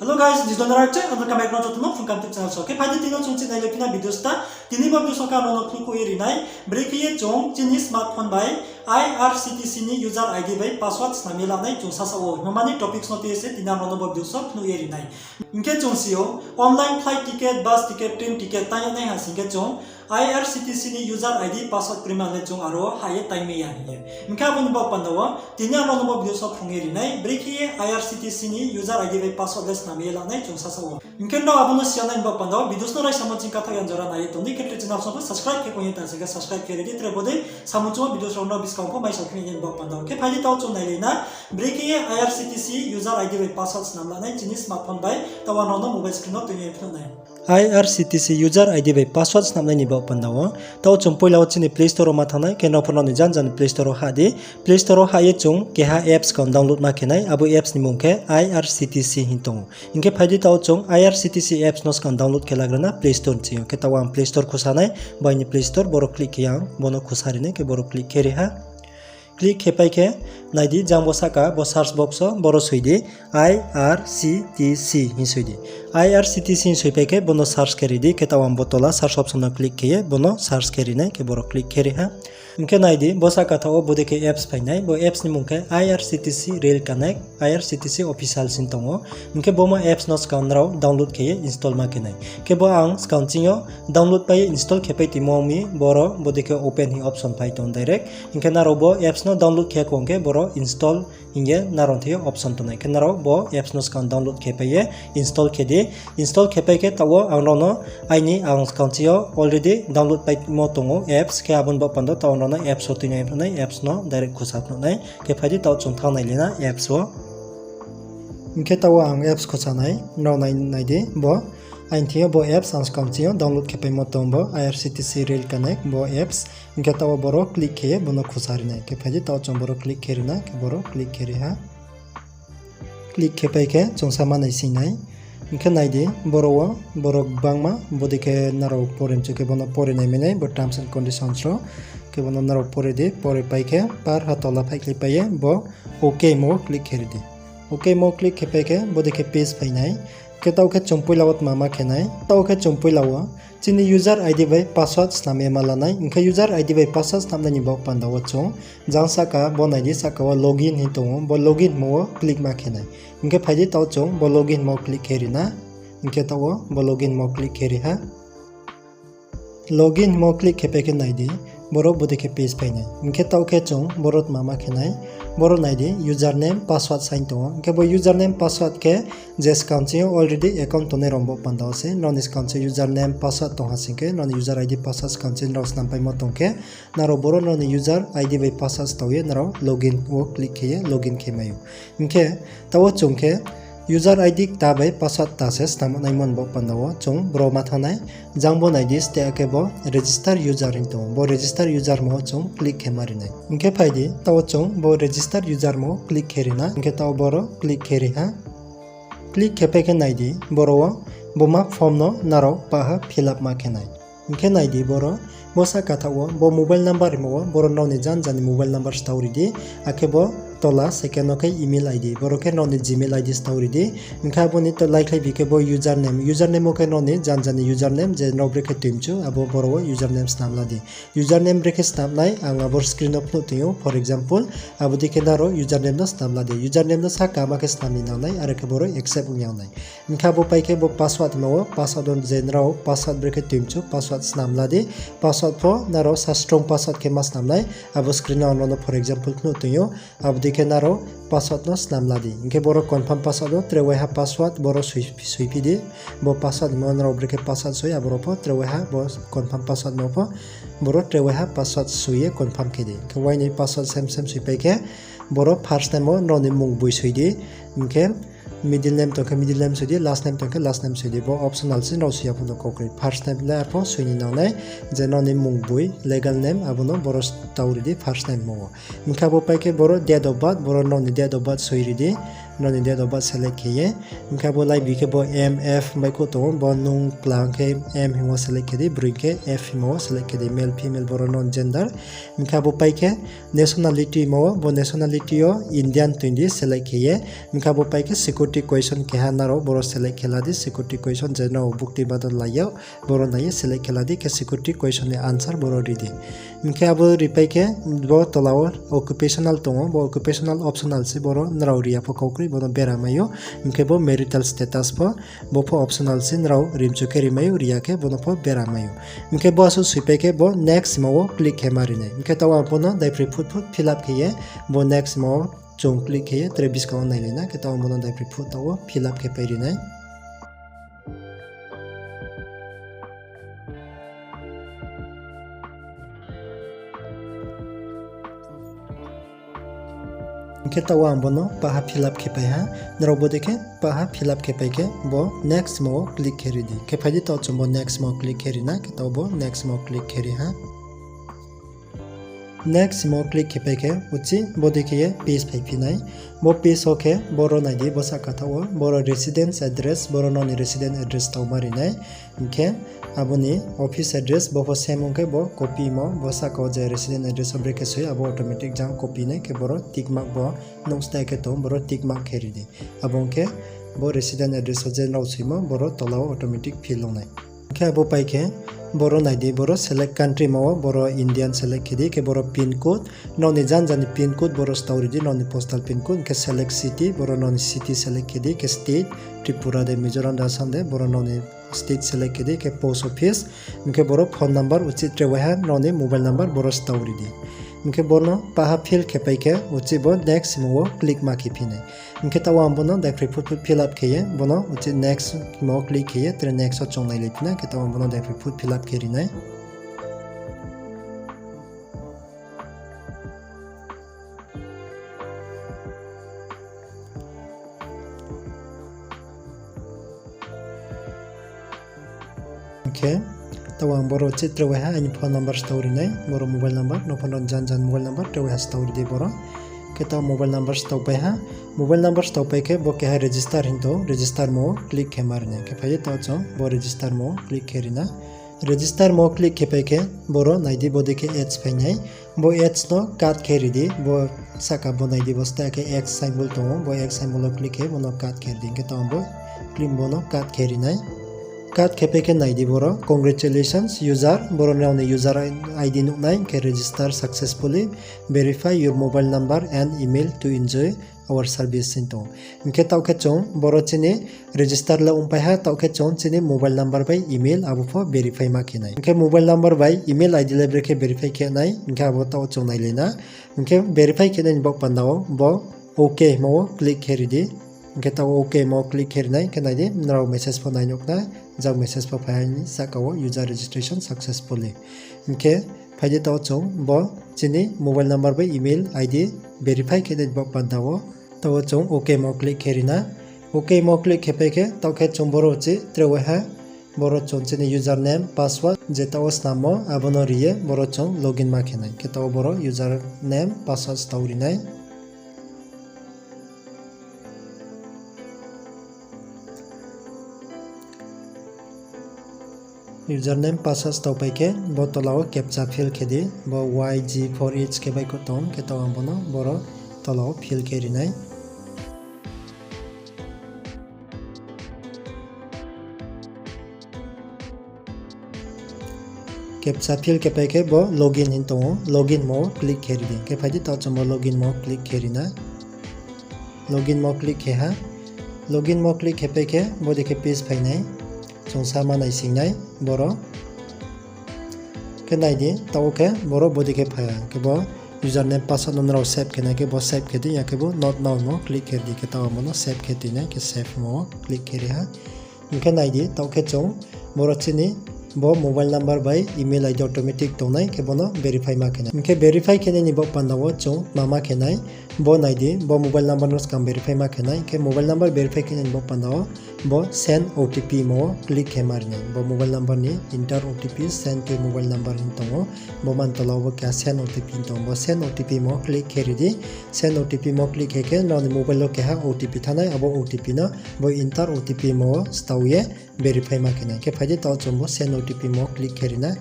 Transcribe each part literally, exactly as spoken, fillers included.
Hello guys, this is Donor Archie, ang kamai no joto no phung kam tip channel so. Khe phai di tini chung chini nailai phi na videos ta, tini bo videos khe ang no phnuh khouh ye ri nai, brekhe ye chung chini smartphone bai I R C T C ni user I D bai password snam ye la nai chung sasa ou. Himba ni topics no tui ye se tini ang no bo videos phnuh ye ri nai. Hing khe chung si ou, online flight ticket, bus ticket, train ticket tang yag nai ha sing khe chung I R C T C ni user I D password kroi ma le chung aro hah ye tang mai ya hing ye. Hing khe abo ni baoh panda wo tini ang no bo videos phnuh ye ri nai, brekhe ye I R C T C ni user I D bai password le snam ye la nai chung sasa ou. Hing khe nrao abo no si ya nai ni baoh panda wo videos no raisa mo ching kathaoh ya jora nai ye tong di, khe tre channel so pho subscribe khe kong ye tang sing khe subscribe khe ri di, tre bo dei samung chungmo videos rao no buskang pho mai sa khe ni baoh panda wo. Khe phai di taoh chung nailai na, brekhe ye I R C T C user I D bai password snam la nai chini smartphone bai, taoh ang no mobile screen no tui ye phnuh nai. I R C T C user I D bai password snam nai ni baoh panda wo, taoh chung poila wo chini Play Store wo ma thanng nai, khe nrao pho nrao ni jan jan ni Play Store wo hah di. Play Store wo hah ye chung keha apps kau download ma khe nai, abo apps ni mung khe I R C T C hing tong ou. Hing khe phai di taoh chung I R C T C apps no skang download khe lagra na Play Store ni ching yo. Khe taoh ang Play Store khusa nai, bo aini Play Store, boro click khe ang bo no khusa ri nai, khe boro click khe ri ha. Click khe pai khe nai di, jang bo sahka bo search box wo boro soi di, I R C T C hing soi di. I R C T C hing soipai khe bo no search khe ri di, khe taoh ang bo tola search option no click khe ye bo no search khe ri nai, khe boro click khe ri ha. Hing khe nai di, bo sahka thaoh wo bo dei khe apps phai nai, bo apps ni mung khe I R C T C Rail Connect, I R C T C Official hing tong ou. Hing khe bo ma apps no skang nrao download khe ye install ma khe nai. Khe bo ang skang ching yo download pai ye install khe pai timo mi, boro bo dei khe open hing option phai tong direct. Hing khe nrao bo apps no download khe kong khe boro install hing ye nrao thing yo option tong nai. Khe nrao bo apps no skang download khe pai ye install khe di. Install khe pai khe taoh wo ang nrao no aini ang skang ching yo already download paimo tong ou apps, khe abo ni baoh panda wo taoh ang nrao no apps wo tuinai phnuh nai, apps no direct khusa phnuh nai. Khe phai di taoh chung thanng nailai na apps wo. Hing khe taoh wo ang apps khusa nai, nrao nai, nai di bo. Aini thing yo bo apps ang skang ching yo download khe paimo tong bo, I R C T C Rail Connect bo apps. Hing khe taoh wo boro click khe ye bo no khusa ri nai. Khe phai di taoh chung boro click khe ri na, khe boro click khe ri ha. Click khe pai khe chung sama naising nai. Hing khe nai di, boro wo, boro gbangma, bo dei khe nrao pore mchu khe bo no pore nai mai nai, bo terms and conditions rao. Khe bo no nrao pore di, pore pai khe par ha tola phaikhlai pai ye bo OK mo click khe ri di. OK mo click khe pai khe bo dei khe page phai nai. Khe taoh khe chung poila wo tma ma khe nai. Taoh khe chung poila wo chini user I D bai password snam ye ma la nai. Hing khe user I D bai password snam nai ni baoh panda wo chung jang sahka bo nai di, sahka wo login hing tong ou, bo login mo wo click ma khe nai. Hing khe phai di taoh chung bo login mo click khe ri na. Hing khe taoh wo bo login mo click khe ri ha. Login mo click khe pai khe nai di, boro bo dei khe page phai nai. Hing khe taoh khe chung boro tma ma khe nai, boro nai di username, password saing tong ou. Hing khe bo username, password khe je skang ching yo already account tongnai rao ni baoh panda wo se, nrao ni skang ching username, password tong ha sing khe, nrao ni user I D, password skang ching nrao snam paimo tong khe, nrao boro nrao ni user I D bai password stao ye nrao login wo click khe ye login khe mai ou. Hing khe taoh wo chung khe user I D kta bai password kta se snam naimo ni baoh panda wo chung boro ma thanng nai. Jang bo nai di, steh khe bo register user hing tong ou, bo register user mo wo chung click khe ma ri nai. Hing khe phai di, taoh wo chung bo register user mo wo click khe ri na, hing khe taoh boro click khe ri ha. Click khe pai khe nai di, boro wo bo ma form no nrao paha fill up ma khe nai. Hing khe nai di boro, bo sahka thaoh wo, bo mobile number hingmo wo, boro nrao ni jan jan ni mobile number stao ri di, akhe bo tola second wo khe email I D, boro khe nrao ni Gmail I D stao ri di. Hing khe abo ni to laikhlai bi khe bo username, username wo khe nrao ni jan jan ni username, je nrao brekhe tuimchu, abo boro wo username snam la di. Username brekhe snam nai, ang abo screen wo phnuh tong ou, for example, abo dei khe nrao username no snam la di. Username no sahka ma khe snam ni nang nai, are khe boro accept ong yang nai. Hing khe abo pai khe bo password hingmo wo, password no je nrao password brekhe tuimchu, password snam la di. Password pho nrao sa strong password khe ma snam nai, abo screen wo ang nrao no for example phnuh tong ou, abo dei khe nrao password no snam la di. Hing khe boro confirm password wo tre waiha password boro soi, soiphi di. Bo password hingmo nrao brekhe password soi, aboro pho tre waiha bo confirm password mo pho boro tre waiha password soi ye confirm khe di. Hing khe uaini password same same soipai khe boro first name wo nrao ni mung boi soi di. Hing khe middle name tong khe middle name soi di, last name tong khe last name soi di. Bo optional se, nrao soi ya pho no kau kroi. First name le arpho soi ni nang nai, je nrao ni mung boi, legal name, abo no boro stao ri di first name mo wo. Hing khe abo pai khe boro date of birth, boro nrao ni date of birth soi ri di, nrao ni date of birth select khe ye. Hing khe abo lai bi khe bo M F baihkhouh tong ou, bo nung kla ong khe M hingmo select khe di, broi khe F hingmo select khe di, male female boro nrao ni gender. Hing khe abo pai khe nationality hingmo, bo nationality yo Indian tong di select khe ye. Hing khe abo pai khe Security question keha nrao boro select khe la di, security question je nrao bukti bado lai yag, boro nai ye select khe la di, khe security question ni answer boro ri di. Hing khe abo ripai khe bo tola wo occupational tong ou, bo occupational optional se, boro nrao ri ya pho kau kroi, bono bera mai ou. Hing khe bo marital status pho, bo pho optional se, nrao ri mchu khe ri mai ou, ri ya khe bono pho bera mai ou. Hing khe bo asuh soipai khe bo next himo wo click khe ma ri nai. Hing khe taoh ang bono daiphroi phut phut fill up khe ye, bo next himo wo chung click khe ye tre buskang wo nailai na, khe taoh ang bono daiphroi phut taoh wo fill up khe pai ri nai. Hing khe taoh wo ang bono paha fill up khe pai ha. Nrao bo dei khe paha fill up khe pai khe bo next himo wo click khe ri di. Khe phai di, taoh chung bo next himo click khe ri na, khe taoh bo next himo click khe ri ha. Next himo click khe pai khe uchih bo dei khe ye page phaiphi nai. Bo page wo khe boro nai di, bo sahka thaoh wo boro residence address, boro nrao ni residence address tau ma ri nai. Hing khe abo ni office address bo pho same ong khe bo copy mo, bo sahka wo je residence address wo brekhe soi, abo automatic jang copy nai, khe boro tick mark bo nuhstai khe tong, boro tick mark khe ri di. Abo ong khe bo residence address wo je nrao soimo, boro tola wo automatic fill ong nai. Hing khe abo pai khe boro nai di, boro select country mo wo, boro Indian select khe di, khe boro pin code, nrao ni janja ni pin code boro stau ri di, nrao ni postal pin code, hing khe select city, boro nrao ni city select khe di, khe state, Tripura de, Mizoram de, Assam de, boro nrao ni state select khe di, khe post office, hing khe boro phone number uchih tre waiha nrao ni mobile number boro stau ri di. Hing khe bono paha fill khe pai khe uchih bo next himo wo click ma khe phi nai. Hing khe taoh ang bono daiphroi phut phut fill up khe ye, bono uchih next himo wo click khe ye, tre next wo chung nailai phi nai, khe taoh ang bono daiphroi phut fill up khe ri nai. Hing khe taoh ang boro uchih tre waiha aini phone number stau ri nai, boro mobile number, no phone rao jan jan mobile number tre waiha stau ri di boro. Khe taoh mobile number stau pai ha, mobile number stau pai khe bo keha register hing tong, register mo wo click khe ma ri nai. Khe phai di, taoh chung bo register mo wo click khe ri na. Register mo wo click khe pai khe boro nai di, bo dei khe ads phai nai. Bo ads no cut khe ri di, bo sahka bo nai di, bo stha khe X symbol tong ou, bo X symbol wo click khe bono cut khe ri di, hing khe taoh ang bo click bono cut khe ri nai. Cut khe pai khe nai di boro, congratulations user, boro nrao ni user I D nuh nai, hing khe register successfully, verify your mobile number and email to enjoy our service hing tong ou. Hing khe taoh khe chung boro chini register le ongpai ha, taoh khe chung chini mobile number bai email abo pho verify ma khe nai. Hing khe mobile number bai email I D le brekhe verify khe nai, hing khe abo taoh chung nailai na. Hing khe verify khe nai ni baoh panda wo bo OK himo wo click khe ri di. Hing khe taoh OK himo wo click khe ri nai, hing khe nai di, nrao message pho nai nuh na, jang message pho phai ha ni sahka wo user registration successfully. Hing khe phai di, taoh chung bo chini mobile number bai email I D verify khe nai ni baoh panda wo, taoh wo chung OK mo click khe ri na. OK mo click khe pai khe taoh khe chung boro uchih tre waiha boro chung chini username, password je taoh wo snammo abo no ri ye boro chung login ma khe nai. Khe taoh wo boro username, password stau ri nai. Username, password stau pai khe bo tola wo captcha fill khe di, bo Y G four H khe baihkhouh tong, khe taoh ang bono boro tola wo fill khe ri nai. Captcha fill khe pai khe bo login hing tong ou, login mo click khe ri di. Khe phai di, taoh chung bo login mo click khe ri na. Login mo click khe ha. Login mo click khe pai khe bo dei khe page phai nai. Chung sa ma naising nai boro. Khe nai di, taoh khe boro bo dei khe phai ha. Khe bo username, password no nrao save khe nai khe bo save khe di, ya khe bo not now mo click khe ri di, khe taoh ang bono save khe toi nai, khe save mo click khe ri ha. Hing khe nai di, taoh khe chung boro chini bo mobile number bai email I D automatic tongnai, khe bono verify ma khe nai. Hing khe verify khe nai ni baoh panda wo chung ma ma khe nai, bo nai di, bo mobile number no skang verify ma khe nai. Hing khe mobile number verify khe nai ni baoh panda wo bo send O T P mo click khe ma ri nai. Bo mobile number ni enter O T P send to mobile number hing tong ou. Bo mani tola wo bo keha send O T P hing tong ou. Bo send O T P mo click khe ri di. Send O T P mo click khe khe nrao ni mobile wo keha O T P thanng nai, abo O T P no bo enter O T P mo stao ye verify ma khe nai. Khe phai di, taoh chung bo send O T P mo click khe ri na.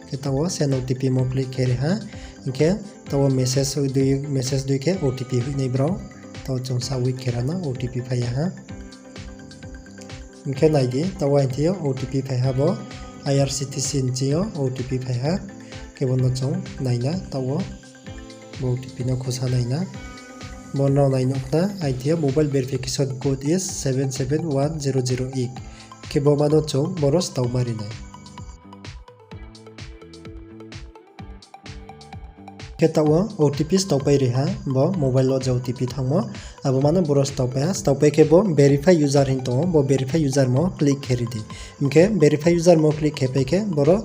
Khe taoh wo send O T P mo click khe ri ha. Hing khe taoh wo message dui, message dui khe O T P hoih nai brao. Chung sa wait khe ra na, O T P phai ya ha. Hing khe nai di, taoh wo aini thing yo O T P phai ha bo, I R C T C ni thing yo O T P phai ha. Khe bo no chung nai na, taoh wo bo O T P no khusa nai na. Bo nrao nai nuh khna, aini thing yo mobile verification code is seven seven one zero zero eight. Khe bo ma no chung boro stao ma ri nai. Khe taoh wo O T P staopai ri ha, bo mobile wo je O T P thanngmo, abo ma no boro staopai ha. Staopai khe bo verify user hing tong ou, bo verify user mo click khe ri di. Hing khe verify user mo click khe pai khe boro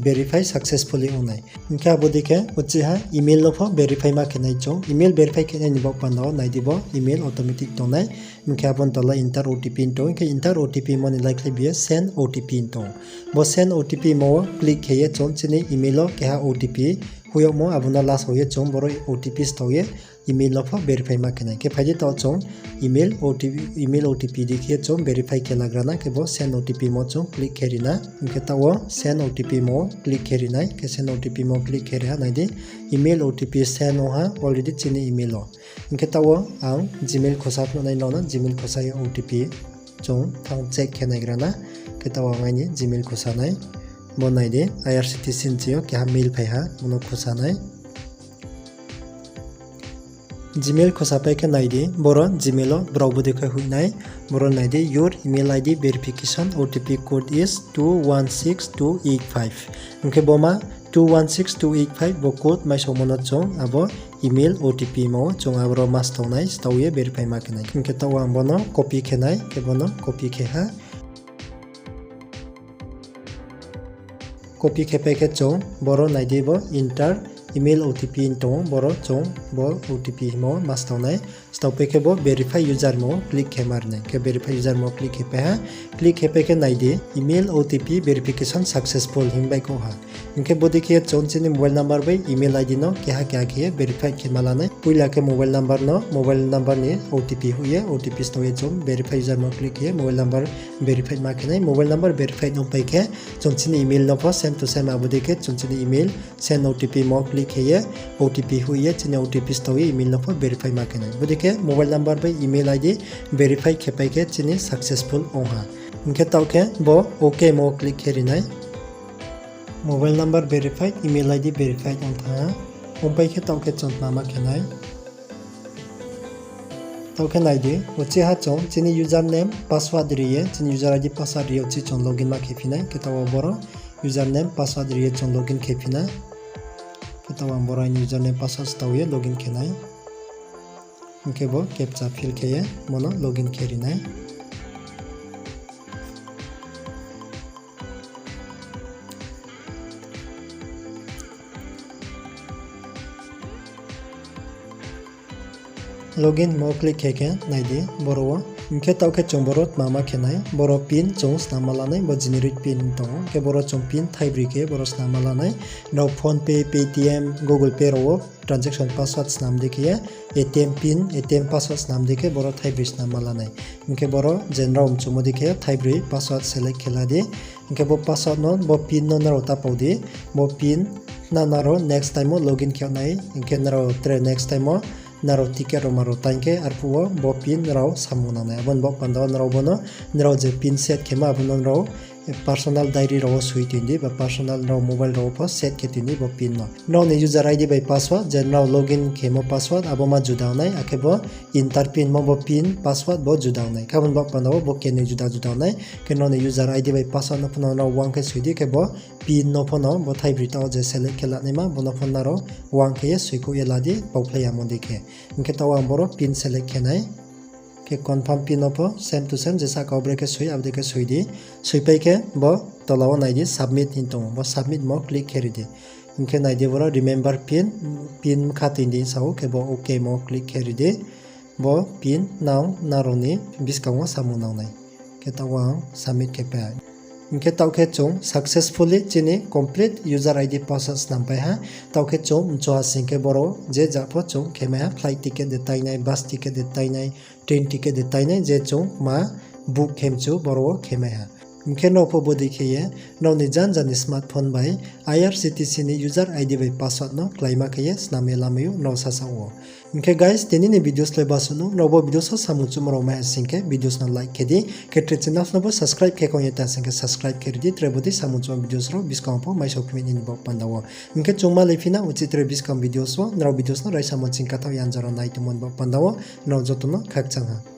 verify successfully ong nai. Hing khe abo dei khe uchih ha email no pho verify ma khe nai chung. Email verify khe nai ni baoh panda wo nai di, bo email automatic tong nai. Hing khe abo ni tola enter O T P tong ou, hing khe enter O T P mo ni laikhlai bi ye send O T P tong ou. Bo send O T P mo wo click khe ye chung chini email wo keha O T P hoih yagmo, abo no lasao ye chung boro O T P stao ye email no pho verify ma khe nai. Khe phai di, taoh chung email O T P, email O T P dei khe ye chung verify khe lagra na, khe bo send O T P mo chung click khe ri na. Hing khe taoh wo send O T P mo click khe ri nai, khe send O T P mo click khe ri ha, nai di, email O T P send ong ha already chini email wo. Hing khe taoh wo ang Gmail khosa phnuh nai, nrao no Gmail khosa ye O T P chung thanng check khe naigra na. Khe taoh wo ang aini Gmail khosa nai. Bo nai di, I R C T C ni thing yo keha mail phai ha, bo no khosa nai. Gmail khosa pai khe nai di, boro Gmail wo brao bodei khe hoih nai, boro nai di, your email I D verification O T P code is two one six two eight five. Hing khe bo ma two one six two eight five bo code maisaomo no chung abo email O T P mo chung aboro ma stao nai, stao ye verify ma khe nai. Hing khe taoh wo ang bo no copy khe nai, khe bo no copy khe ha. Copy khe pai khe chung boro nai di, bo enter email O T P tong ou, boro chung bo O T P himo ma stao nai. Stao pai khe bo verify user mo click khe ma ri nai, khe verify user mo click khe pai ha. Click khe pai khe nai di, email O T P verification successful hing baihkhouh ha. Hing khe bodei khe chung chini mobile number bai email I D no keha keha khe ye verify khe ma la nai. Poila khe mobile number no, mobile number ni O T P hoih ye, O T P stao ye chung verify user mo click khe ye mobile number verify ma khe nai. Mobile number verify ong pai khe chung chini email no pho same to same abo dei khe chung chini email send O T P mo click khe ye O T P hoih ye chini O T P stao ye email no pho verify ma khe nai. Bodei khe mobile number bai email I D verify khe pai khe chini successful ong ha. Hing khe taoh khe bo OK mo click khe ri nai. Mobile number verified, email I D verified ong thanng ha. Ong pai khe taoh khe chung tma ma khe nai. Taoh khe nai di, uchih ha chung chini username, password ri ye, chini user I D, password ri ye uchih chung login ma khe phi nai. Khe taoh wo boro username, password ri ye chung login khe phi nai. Khe taoh wo ang boro aini username, password stao ye login khe nai. Hing khe bo captcha fill khe ye bo no login khe ri nai. Login mo click khe khe nai di boro wo. Hing khe taoh khe chung boro tma ma khe nai, boro pin chung snam ma la nai, bo generic pin tong ou. Khe boro chung pin thaibroi khe boro snam ma la nai. Nrao PhonePe, Paytm, Google Pay rao wo transaction password snam di khe ye, A T M pin, A T M password snam di khe boro thaibroi snam ma la nai. Hing khe boro je nrao mchumo di khe thaibroi password select khe la di. Hing khe bo password no, bo pin no nrao ta pau di. Bo pin no nrao next time wo login khe nai. Hing khe nrao tre next time wo nrao ticket rao ma rao tang khe arphuh wo bo pin nrao samung nang nai. Abo ni baoh panda wo nrao bo no, nrao je pin set khe ma abo no nrao personal diary rao wo soi tong di, ba personal nrao mobile rao wo pho set khe tong di bo pin no. Nrao ni user I D bai password, je nrao login khemo password, abo ma juda ong nai, akhe bo enter pin mo bo pin password bo juda ong nai. Khe abo ni baoh panda wo bo kenoi juda juda ong nai. Khe nrao ni user I D bai password no pho no nrao uang khe soi di, khe bo pin no pho no bo thaibroi taoh je select khe la naima, bo no pho nrao uang khe ye soikhouh ye la di, pauphlai yamo dei khe. Hing khe taoh ang boro pin select khe nai. Khe confirm pin no pho same to same je sahka wo brekhe soi, abo dei khe soi di. Soipai khe bo tola wo nai di, submit hing tong ou, bo submit mo click khe ri di. Hing khe nai di boro remember pin, pin bkha tong di sa ou, khe bo OK mo click khe ri di. Bo pin nang nrao ni buskang wo samung nang nai. Khe taoh ang submit khe pai. Hing khe taoh khe chung successfully chini complete user I D password snam pai ha. Taoh khe chung mchu ha sing khe boro je ja pho chung khe mai ha, flight ticket de tainai, bus ticket de tainai, train ticket de tainai, je chung ma book khe mchu boro wo khe mai ha. Hing khe nrao pho bodei khe ye nrao ni janja ni smartphone bai I R C T C ni user I D bai password no kláima khe ye snam ye lamai ou nrao sasaoh wo. Hing khe guys, tini ni videos le basu no, nrao bo videos wo samung chumo rao mai ha sing khe videos no like khe di, khe tre channels no bo subscribe khe kong ye ta sing khe subscribe khe ri di, tre bodei samung chumo videos rao buskang pho mai sophi mi nini bo panda wo. Hing khe chung malai phi na uchih tre buskang videos wo, nrao videos no raisa mo ching kathaoh yan jora nai tongmo ni bo panda wo, nrao joto no khakchang ha.